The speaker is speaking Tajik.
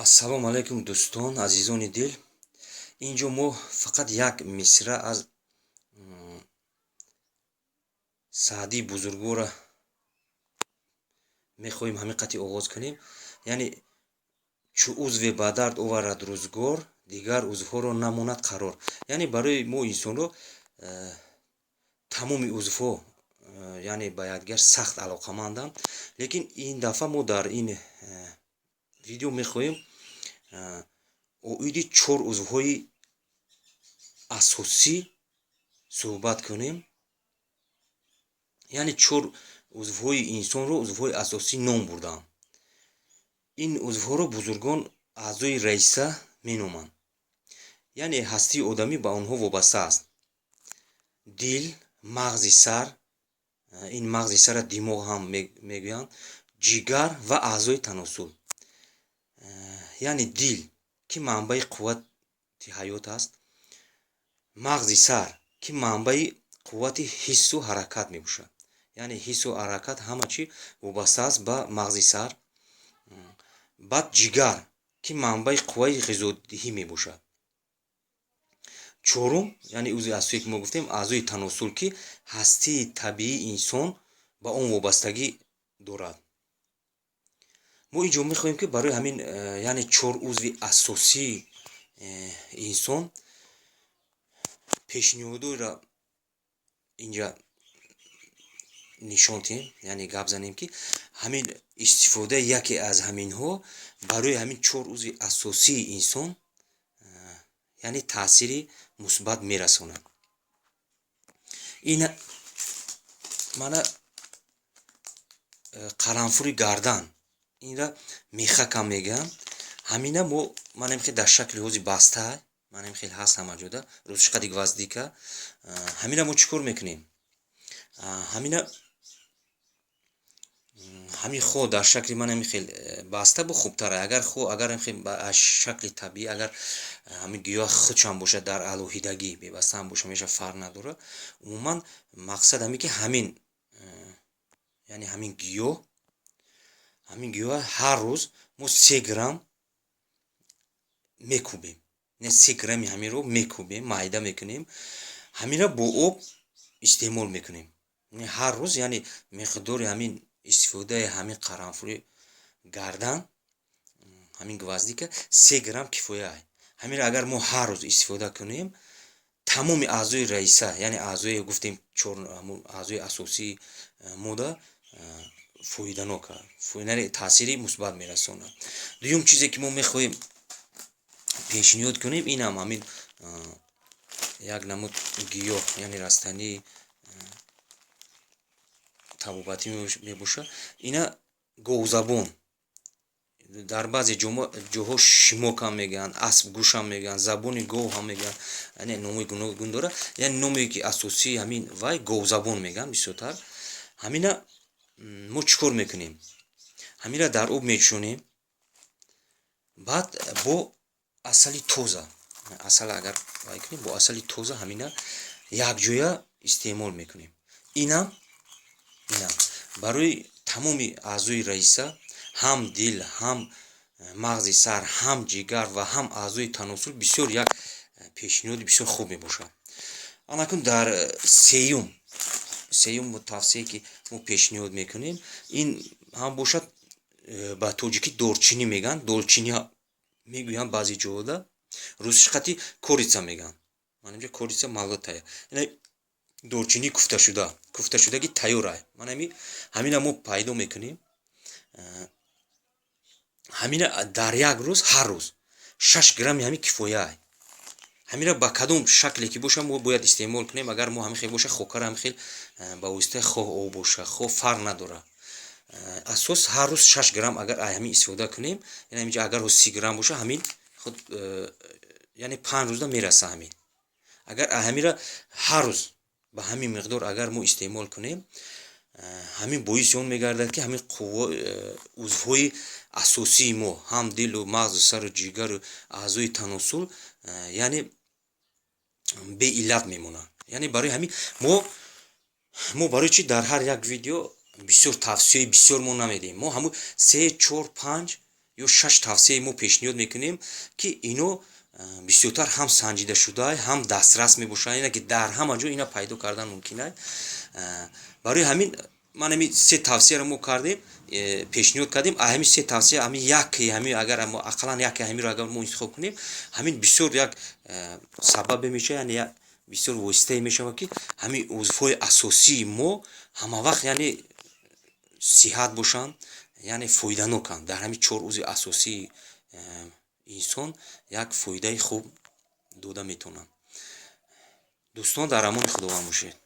Ассалому алайкум, дӯстон, азизони дил. Инҷо мо фақат як мисра аз Саъдии бузургворро мехоҳем ҳамин қати оғоз кунем. Яъне, чу узве ба дард оварад рӯзгор, дигар узвҳоро намонад қарор. Яъне, барои мо инсонро тамоми узвҳо яъне ба якдигар сахт алоқаманданд, лекин ин дафъа мо дар ин видео мехоҳем оиди чор узвҳои асосӣ суҳбат кунем. Яъне, чор узвҳои инсонро узвҳои асосӣ ном бурдаам. Ин узвҳоро бузургон аъзои раиса меноманд, яъне ҳастии одамӣ ба онҳо вобаста аст: дил, мағзи сар, ин мағзи сара димоғ ҳам мегӯянд, ҷигар ва аъзои таносул. Яъне, дил, ки манбаи қуввати ҳаёт аст, мағзи сар, ки манбаи қуввати ҳиссу ҳаракат мебошад, яъне ҳиссу ҳаракат, ҳама чӣ вобаста аст ба мағзи сар, баъд ҷигар, ки манбаи қувваи ғизодиҳӣ мебошад. Чорум, яъне узви асосие, ки мо гуфтем, аъзои таносул, ки ҳастии табиии инсон ба он вобастагӣ дорад. Мо инҷо мехоҳем, ки барои ҳамин яъне чор узви асосии инсон пешниҳодҳоеро инҷа нишон диҳем, яъне гап занем, ки ҳамин истифодаи яке аз ҳаминҳо барои ҳамин чор узви асосии инсон яъне таъсири мусбат мерасонад. Ин мана қаранфури гардан, инра мехакам мегӯянд. Ҳамина мо манам хел дар шакли ҳози баста, манам хел ҳаст ҳама ҷода, рӯзиш қади гвоздика. Ҳамина мо чӣ кор мекунем? Ҳамина ҳамин хо дар шакли манами хел баста бу хубтара. Агар хо, агар хел аз шакли табиӣ, агар ҳамин гиёҳ худшам бошад, дар алоҳидагӣ бебастаам боша, меша, фарқ надорад. Умуман, мақсад ҳамин, ки ҳамин яъне ҳамин гиёҳ ҳар рӯз мо 3 грамм мекӯбем, не, 3 грамми ҳаминро мекӯбем, майда мекунем, ҳаминро бо об истеъмол мекунем ҳар рӯз. Яъне, миқдори ҳамин истифодаи ҳамин қаранфури гардан, ҳамин гвоздика, 3 грамм кифоя. Ҳаминро агар мо ҳар рӯз истифода кунем, тамоми аъзои раиса, яъне аъзое гуфтем, чор аъзои асосии мода фоиданок, яъне таъсири мусбат мерасонад. Дуюм чизе, ки мо мехоҳем пешниҳод кунем, инам ҳамин як намуд гиёҳ, яъне растании табобатӣ мебошад. Ина говзабон, дар баъзе ҷоҳо шимокам мегӯянд, аспгӯшам мегӯянд, забони гов ҳам мегӯянд, яъне номҳои гуногун дорад. Яъне, номе ки асосии ҳамин вай говзабон мегӯянд бисёртар. Ҳамина мо чӣ кор мекунем? Ҳамина дар об мечӯнем, баъд бо асали тоза, асал агар вай кунем, бо асали тоза ҳамина якҷоя истеъмол мекунем. Инам барои тамоми аъзои раиса, ҳам дил, ҳам мағзи сар, ҳам ҷигар ва ҳам аъзои таносул бисёр як пешниҳоди бисёр хуб мебошад. Анакун дар сеюм тавсие, ки мо пешниҳод мекунем, ин ҳам бошад, ба тоҷикӣ дорчинӣ мегӯянд, долчинӣ мегӯянд баъзе ҷода, русиш қати корица мегӯянд. Манинҷа корица молотая, дорчинӣ куфташуда, куфташудаги тайёра. Ман ҳамина мо пайдо мекунем. Ҳамина дар як рӯз, ҳар рӯз 6 грамми ҳамин кифоя. Ҳамира ба кадом шакле ки боша, мо бояд истеъмол кунем. Агар мо ҳамин хел боша, хокара ҳамин хел ба воситаи хоҳ об боша, хоҳ, фарқ надорад. Асос, ҳар рӯз 6 грамм агар ҳамин истифода кунем, яъне ҳаминҷа агар 30 грамм боша, ҳамин худ яъне 5 рӯзда мераса. Ҳамин агар ҳамира ҳар рӯз ба ҳамин миқдор агар мо истеъмол кунем, ҳамин боиси он мегардад, ки ҳамин узвҳои асосии мо, ҳам дилу мағзу сару ҷигару аъзои таносул, яъне беиллат мемонад. Яъне, барои ҳамин мо барои чӣ дар ҳар як видео бисёр тавсияи бисёр мо намедиҳем? Мо ҳамун се, чор, панҷ. ё шаш тавсияи мо пешниҳод мекунем, ки ино бисёртар ҳам санҷидашуда, ҳам дастрас мебошанд, ина ки дар ҳама ҷо ина пайдо кардан мумкин аст. Барои ҳамин ман ҳамин се тавсияро мо кардем, пешниҳод кардем. Ҳамин се тавсия, ҳамин яке, ҳамин агар ақаллан яке ҳаминро агар мо интихоб кунем, ҳамин бисёр як сабабе мешавад, яъне як бисёр воситае мешавад, ки ҳамин узвҳои асосии мо ҳама вақт, яъне, сиҳат бошанд, яъне фоиданоканд. Дар ҳамин чор узви асосии инсон як фоидаи хуб дода метавонанд. Дӯстон, дар амони Худованд бошед.